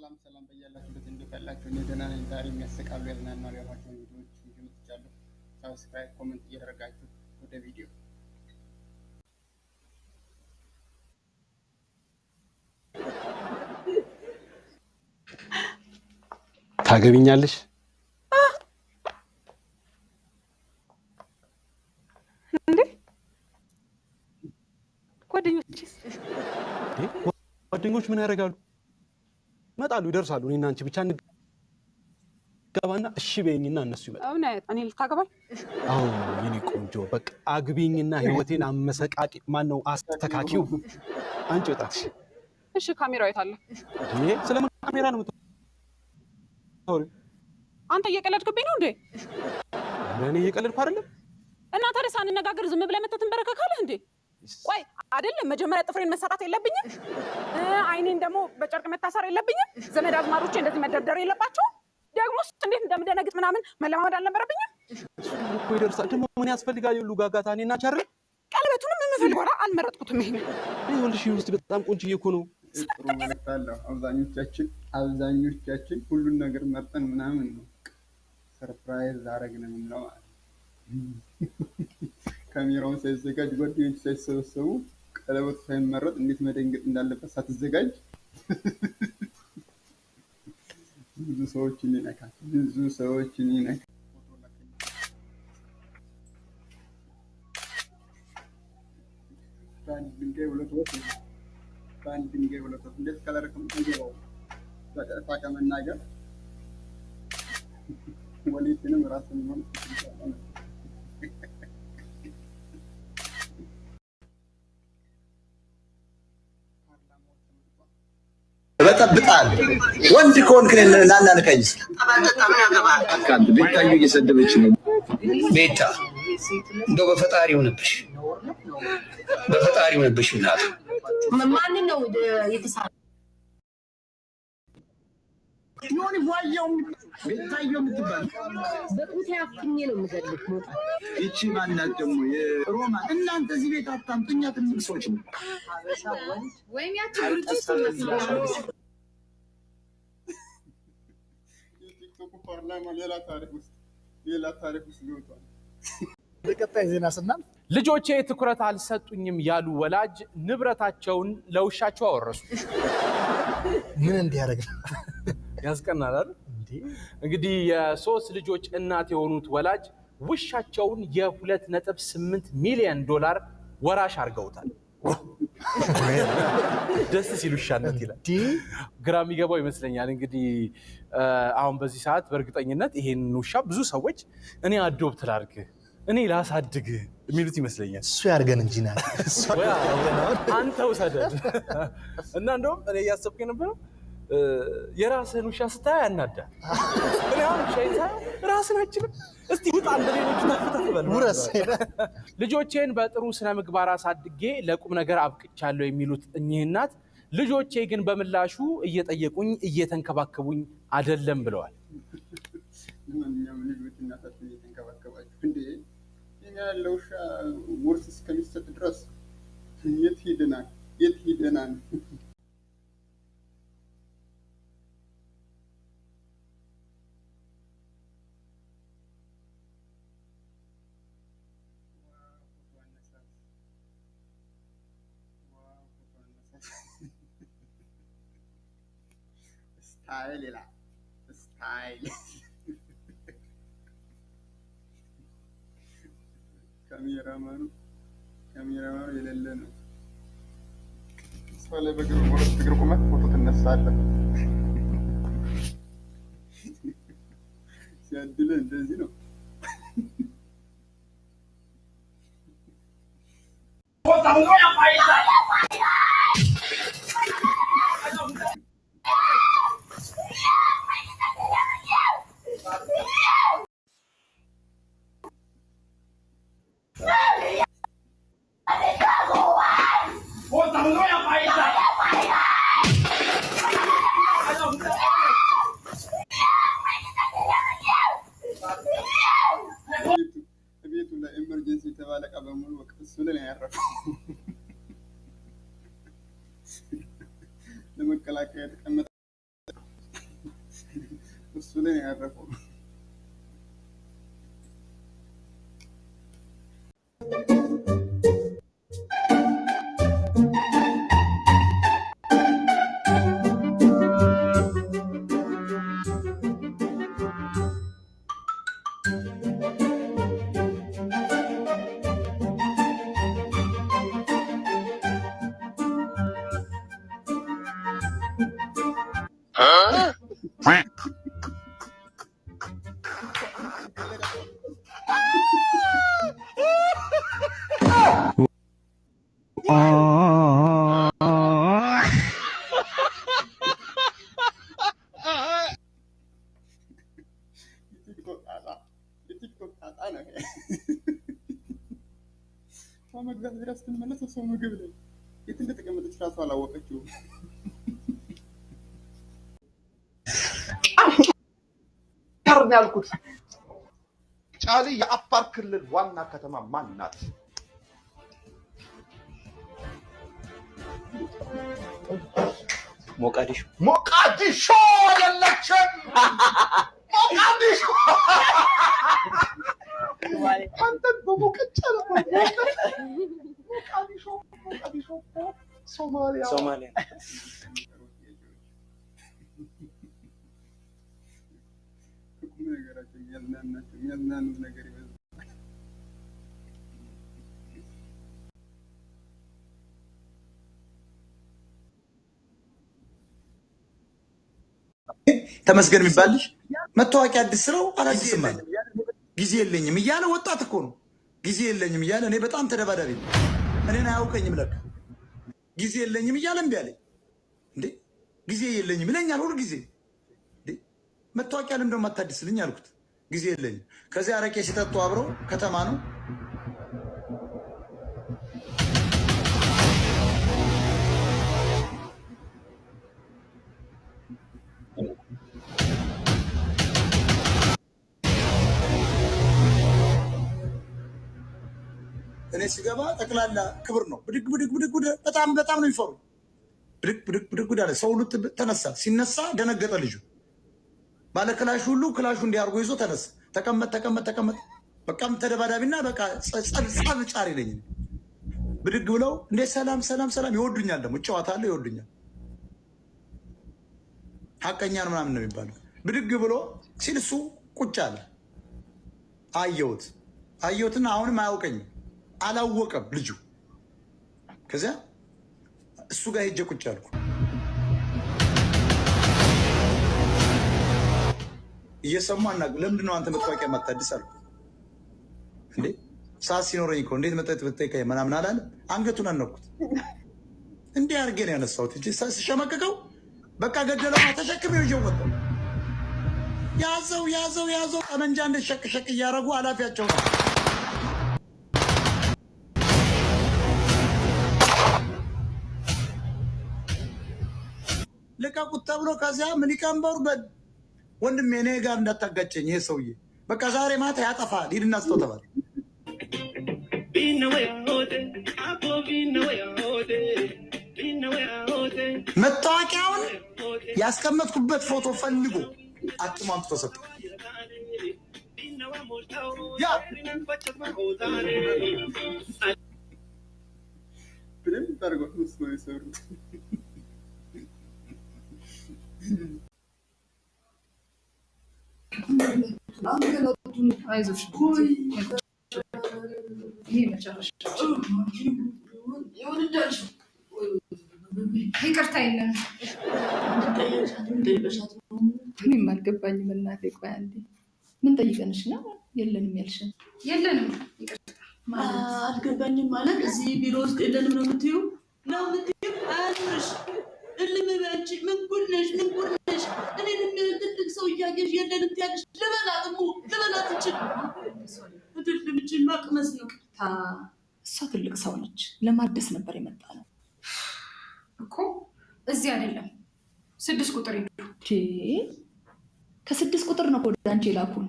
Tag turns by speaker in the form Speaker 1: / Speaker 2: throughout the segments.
Speaker 1: ሰላም ሰላም፣ በያላችሁበት እንዴት ያላችሁ? እኔ ደህና ነኝ። ዛሬ የሚያስቃሉ ያዝናናሉ ያሏቸውን ቪዲዮዎች ይዤ መጥቻለሁ። Subscribe፣ comment እያደረጋችሁ ወደ ቪዲዮ።
Speaker 2: ታገቢኛለሽ?
Speaker 3: እንዴ ጓደኞችስ?
Speaker 2: ጓደኞች ምን ያደርጋሉ? ይመጣሉ፣ ይደርሳሉ። እኔና አንቺ ብቻ እንገባና እሺ በይኝና እነሱ ይመጣሉ።
Speaker 3: እውነት እኔ ልታገባኝ?
Speaker 2: አዎ የኔ ቆንጆ፣ በቃ አግቢኝና ህይወቴን አመሰቃቂ ማነው አስተካኪው። አንቺ ወጣትሽ።
Speaker 3: እሺ ካሜራው የት አለ?
Speaker 2: ይሄ ስለምን ካሜራ ነው የምታወሪው?
Speaker 3: አንተ እየቀለድክብኝ ነው እንዴ?
Speaker 2: ኧረ እኔ እየቀለድኩ አይደለም።
Speaker 3: እና ታዲያ ሳንነጋገር ዝም ብለህ መተህ ትንበረከካለህ እንዴ? ቆይ አይደለም፣ መጀመሪያ ጥፍሬን መሰራት የለብኝም? አይኔን ደግሞ በጨርቅ መታሰር የለብኝም? ዘመድ አዝማዶቼ እንደዚህ መደርደር የለባቸውም? ደግሞ እንዴት እንደምደነግጥ ምናምን መለማመድ አልነበረብኝም?
Speaker 2: እሱ እኮ ይደርሳል። ደግሞ ምን ያስፈልጋል? የሁሉ ጋጋታ እኔና ቻር
Speaker 3: ቀለበቱንም የምፈልገው አልመረጥኩትም። ይሄን
Speaker 2: ይኸውልሽ፣ ውስጥ በጣም ቆንጆዬ እኮ ነው።
Speaker 1: ጥሩ መልዕክት አለው። አብዛኞቻችን ሁሉን ነገር መርጠን ምናምን ነው surprise አረግን የምንለው ማለት ነው። ካሜራውን ሳይዘጋጅ፣ ጓደኞች ሳይሰበሰቡ፣ ቀለበቱ ሳይመረጥ፣ እንዴት መደንገጥ እንዳለበት ሳትዘጋጅ ብዙ ሰዎችን ይነካል። ብዙ ሰዎችን ይነካል። በአንድ ድንጋይ ሁለት ወፍ ነው። በአንድ ድንጋይ ሁለት ወፍ። እንዴት ከለርክም አይገባው። በቀጥታ ከመናገር ወሌትንም ራስን ሆን።
Speaker 4: በጠብጣል ወንድ ከሆንክ ናና ንቀኝ። ቤታዩ እየሰደበች ነው።
Speaker 5: ቤታ እንደው በፈጣሪ ይሁንብሽ፣ በፈጣሪ ይሁንብሽ። እናት
Speaker 6: ማንን ነው የተሳ
Speaker 4: የሆነ ዋያው ቤታዮ የምትባል
Speaker 6: በጡቴ አፍኜ ነው የምገልህ። ሞጣ
Speaker 4: ይቺ ማናት ደግሞ? ሮማ እናንተ እዚህ ቤት አታምጡ፣ እኛ ትልቅ ሰዎች ነው።
Speaker 6: ወይም ያቺ ብርጭ ትመስላለች።
Speaker 1: የቲክቶኩ ፓርላማ ሌላ ታሪክ ውስጥ ገብቷል።
Speaker 7: ወደ ቀጣይ ዜና ስናልፍ
Speaker 8: ልጆቼ ትኩረት አልሰጡኝም ያሉ ወላጅ ንብረታቸውን ለውሻቸው አወረሱ።
Speaker 7: ምን እንዲያደርግ ነው?
Speaker 8: ያስቀናል አይደል? እንግዲህ የሶስት ልጆች እናት የሆኑት ወላጅ ውሻቸውን የ2.8 ሚሊዮን ዶላር ወራሽ አድርገውታል። ደስ ሲል ውሻነት ይላል። ግራ የሚገባው ይመስለኛል። እንግዲህ አሁን በዚህ ሰዓት በእርግጠኝነት ይሄን ውሻ ብዙ ሰዎች እኔ adopt ላድርግ፣ እኔ ላሳድግ የሚሉት ይመስለኛል።
Speaker 7: እሱ ያድርገን እንጂ ና
Speaker 8: አንተ ውሰደን። እና እንደውም እኔ እያሰብኩ የነበረው የራስህን ውሻ ስታይ ያናዳል። እኔ አሁን ውሻዬን ሳየው ራስን አይችልም። እስቲ ውጣ፣ እንደ ሌሎቹ ተፍ ተፍ በል።
Speaker 7: ውረስ።
Speaker 8: ልጆቼን በጥሩ ስነ ምግባር አሳድጌ ለቁም ነገር አብቅቻለሁ የሚሉት እኚህ እናት ልጆቼ ግን በምላሹ እየጠየቁኝ እየተንከባከቡኝ አይደለም ብለዋል።
Speaker 1: ለማንኛውም ልጆች እናታችሁን እየተንከባከባችሁ እንዴ! ይህን ያለ ውሻ ውርስ እስከሚሰጥ ድረስ የት ሂደናል? የት ሂደናል? Wow ፎቶ አነሳስ! Wow ፎቶ አነሳስ! Style ይላል፣ style። ካሜራማኑ የሌለ ነው። ሰው ላይ በእግር በሁለት እግር ቁመት ፎቶ ትነሳለህ። ሲያድልህ እንደዚህ ነው። ቤቱ ላይ emergency የተባለ እቃ በሙሉ በቃ እሱ ላይ ነው ያረፈው። ለመከላከያ የተቀመጠ እሱ ላይ ነው ያረፈው። የቲክቶክ ጣጣ፣ የቲክቶክ ጣጣ ነው ይሄ። ሰው መግዛት ሄዳ ስትመለስ ሰው ምግብ ላይ የት እንደተቀመጠች ራሱ አላወቀችውም።
Speaker 9: ነው ያልኩት። ጫሊ የአፋር ክልል ዋና ከተማ ማን ናት?
Speaker 5: ሞቃዲሾ።
Speaker 9: ሞቃዲሾ አይደለችም። ሞቃዲሾ አንተን በሙቀጫ ነበር። ሞቃዲሾ፣ ሞቃዲሾ እኮ ሶማሊያ።
Speaker 5: ሶማሊያ።
Speaker 1: ቁም ነገራቸው የሚያዝናናቸው የሚያዝናኑት ነገር ይበዛል።
Speaker 4: ተመስገን የሚባል ልጅ መታወቂያ አዲስ ስለው አላዲስም አለ። ጊዜ የለኝም እያለ፣ ወጣት እኮ ነው። ጊዜ የለኝም እያለ፣ እኔ በጣም ተደባዳቢ ነው። እኔን አያውቀኝም ለካ። ጊዜ የለኝም እያለ እምቢ አለኝ። እንዴ ጊዜ የለኝም ይለኛል ሁል ጊዜ። እንዴ መታወቂያ ለምንድን ነው የማታድስልኝ አልኩት። ጊዜ የለኝም። ከዚያ አረቄ ሲጠጡ አብረው ከተማ ነው። እኔ ሲገባ ጠቅላላ ክብር ነው። ብድግ ብድግ ብድግ ብድግ፣ በጣም በጣም ነው የሚፈሩ። ብድግ ብድግ ብድግ ብድግ አለ። ሰው ሁሉ ተነሳ። ሲነሳ ደነገጠ ልጁ። ባለ ክላሽ ሁሉ ክላሹ እንዲያርጎ ይዞ ተነሳ። ተቀመጥ ተቀመጥ ተቀመጥ። በቃም ተደባዳቢና በቃ ጸብ ጸብ ጫሪ ነኝ። ብድግ ብለው እንዴ ሰላም ሰላም ሰላም፣ ይወዱኛል። ደግሞ እጨዋታለሁ፣ ይወዱኛል። ሀቀኛ ነው ምናምን ነው የሚባለው። ብድግ ብሎ ሲል እሱ ቁጭ አለ። አየሁት አየሁትና አሁንም አያውቀኝም፣ አላወቀም ልጁ። ከዚያ እሱ ጋር ሄጄ ቁጭ አልኩ። እየሰሙ አና ለምንድን ነው አንተ መታወቂያ የማታድስ አልኩ። እንዴ ሰዓት ሲኖረኝ እኮ እንዴት መጠጥ ብትጠይቀኝ ምናምን አላለም። አንገቱን አነኩት። እንዲህ አድርጌ ነው ያነሳሁት እንጂ ስሸመቅቀው በቃ ገደለው። ተሸክሜው ይዤው ወጣሁ። ያዘው ያዘው ያዘው፣ ጠመንጃ እንደ ሸቅ ሸቅ እያደረጉ ኃላፊያቸው ነው። ልቀቁት ተብሎ ከዚያ ምን ሊቀመንበሩ በል ወንድሜ እኔ ጋር እንዳታጋጨኝ፣ ይሄ ሰውዬ በቃ ዛሬ ማታ ያጠፋል፣ ሂድና ስጠው ተባለ። መታወቂያውን ያስቀመጥኩበት ፎቶ ፈልጎ አትሞ አምጥቶ ሰጠ። ያ
Speaker 1: በደንብ አድርገው ነው የሰሩት።
Speaker 10: አይዞሽ፣ ይሄ መጨረሻችን ይቅርታ የለንም። እኔም አልገባኝም እናቴ። ቆይ አንዴ ምን ጠይቀንሽ ነው የለንም ያልሽን? የለንም፣ ይቅርታ።
Speaker 11: አልገባኝም ማለት እዚህ ቢሮ ውስጥ የለንም ነው የምትይው? ነው የምትይው? አያኑርሽ፣ እልም በይ አንቺ። ምን ጉድ ነሽ? ምን ጉድ ነሽ? እኔን የሚያህል ትልቅ ሰው እያየሽ የለንም ትያለሽ? ልበላት እሙ፣ ልበላት እችን አይደለም፣ እችን ማቅመስ ነው።
Speaker 10: እሷ ትልቅ ሰው ነች። ለማደስ ነበር የመጣ ነው እኮ። እዚህ አይደለም፣ 6 ቁጥር ሂዱ። ከ6 ቁጥር ነው ወደ አንቺ የላኩን።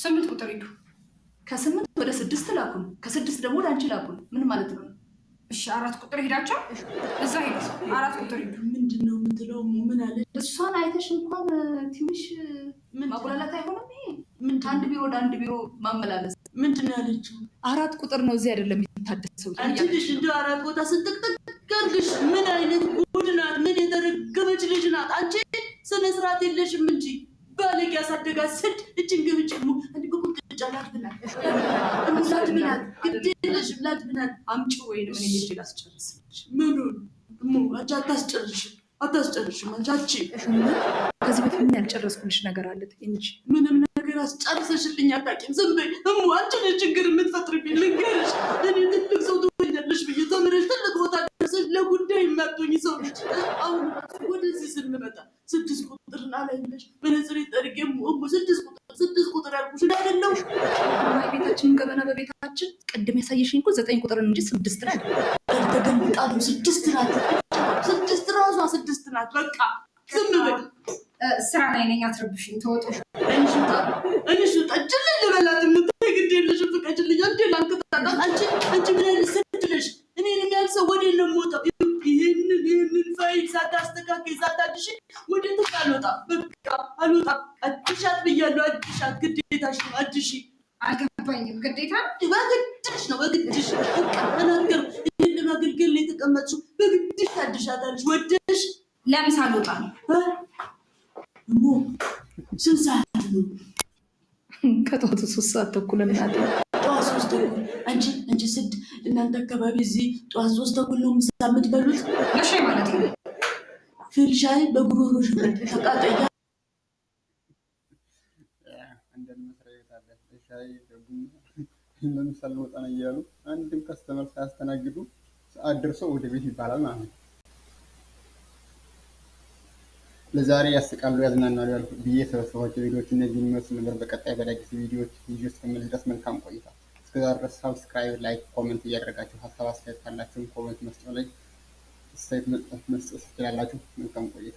Speaker 10: 8 ቁጥር ሂዱ። ከ8 ወደ 6 ላኩን። ከ6 ደግሞ ወደ አንቺ ላኩን። ምን ማለት ነው? እሺ 4 ቁጥር ሄዳቸው እዛ ሂዱ። 4 ቁጥር ሂዱ።
Speaker 11: ምንድን ነው የምትለው? ምን አለች?
Speaker 10: እሷን አይተሽ እንኳን ትንሽ ማጉላላት አይሆንም ይሄ? ከአንድ ቢሮ ወደ አንድ ቢሮ ማመላለስ።
Speaker 11: ምንድን ነው ያለችው?
Speaker 10: 4 ቁጥር ነው፣ እዚህ አይደለም የሚታደሰው።
Speaker 11: አንቺ ልጅ እንደው አራት ቦታ ስንጥቅጥቅ አድርግሽ። ምን አይነት ጉድ ናት? ምን የተረገመች ልጅ ናት? አንቺ ስነ ስርዓት የለሽም እንጂ ባለጌ ያሳደጋት ስድ። እችን ግብጭ እንዲህ በቁንጥጫ ላድብናት፣ ላድብናት፣ ግድ የለሽም ላድብናት።
Speaker 10: አምጪ ወይንም እኔ ሄጄ ላስጨርስልሽ።
Speaker 11: ምኑን እሙ? አንቺ አታስጨርሽም፣ አታስጨርሽም። አንቺ አቺ
Speaker 10: ከዚህ በፊት ምን ያልጨረስኩልሽ ነገር አለ እንጂ?
Speaker 11: ምንም ነገር አስጨርሰሽልኝ አታውቂም። ዝም በይ እሙ፣ አንቺ ነሽ ችግር የምትፈጥርብኝ። ልንገርሽ፣ እኔ ትልቅ ሰው ትሆኛለሽ ብዬ ተምረሽ ትልቅ ቦታ ደርሰሽ ለጉዳይ የማትሆኚ ሰው ነች። አሁን ራሱ ወደዚህ ስንመጣ 6 ቁጥርን አላየሽ መነጽሬ ጠርጌ እሙ እሙ 6 ቁጥር 6 ቁጥር ያልኩሽ እንዳይደለው።
Speaker 10: የቤታችንን ገበና በቤታችን። ቅድም ያሳየሽኝ እኮ 9 ቁጥርን እንጂ 6 ነው አይደለም።
Speaker 11: ተገልብጣ ነው። 6 ናት፣ 6 ራሷ 6 ናት። በቃ ዝም በይ።
Speaker 6: ስራ ላይ ነኝ፣ አትረብሽኝ። ተወጡ።
Speaker 11: እኔሽ ውጣ፣ እኔሽ ውጣ። ጭልል ልበላት የምታይ ግድ የለሽም፣ ፍቀጅልኝ። አንዴ ላንከታጣት። አንቺ አንቺ ምን አይነት ስድ ነሽ? እኔን የሚያህል ሰው ወዴት ነው የምወጣው? ይህንን ፋይል ሳታስተካከይ ሳታድሽ ወደ እንትን አልወጣም። በቃ አልወጣም። አድሻት ብያለሁ። አድሻት፣ ግዴታሽ ነው። አድሺ።
Speaker 6: አልገባኝም። ግዴታ?
Speaker 11: በግድሽ ነው፣ በግድሽ። በቃ ተናገር። እኔን ለማገልገል ነው የተቀመጥሽው። በግድሽ ታድሻታለሽ። ወደሽ
Speaker 6: ለምሳ ልወጣ ነው።
Speaker 11: እሞ ስንት ሰዓት ነው?
Speaker 10: ከጠዋቱ 3 ሰዓት ተኩል እናቴ።
Speaker 11: ጠዋት 3:30። አንቺ አንቺ ስድ፣ እናንተ አካባቢ እዚህ ጠዋት 3:30 ነው ምሳ የምትበሉት?
Speaker 6: ለሻይ ማለት ነው።
Speaker 11: ፍል ሻይ በጉሮሮሽ ተቃጠያ።
Speaker 1: አንዳንድ መስሪያ ቤት አለ፣ ሻይ ቡና ለምሳ ልወጣ ነው እያሉ አንድም customer ሳያስተናግዱ ሰዓት ደርሶ ወደ ቤት ይባላል ማለት ነው። ለዛሬ ያስቃሉ፣ ያዝናናሉ ያልኩ ብዬ የሰበሰቧቸው ቪዲዮዎች እነዚህ የሚመስሉ ነበር። በቀጣይ በአዳዲስ ቪዲዮዎች ይዤ እስከምመለስ ድረስ መልካም ቆይታ። እስከዛ ድረስ subscribe፣ like፣ comment እያደረጋችሁ ሀሳብ አስተያየት ካላችሁም comment መስጫው ላይ አስተያየት መስጠት ትችላላችሁ። መልካም ቆይታ።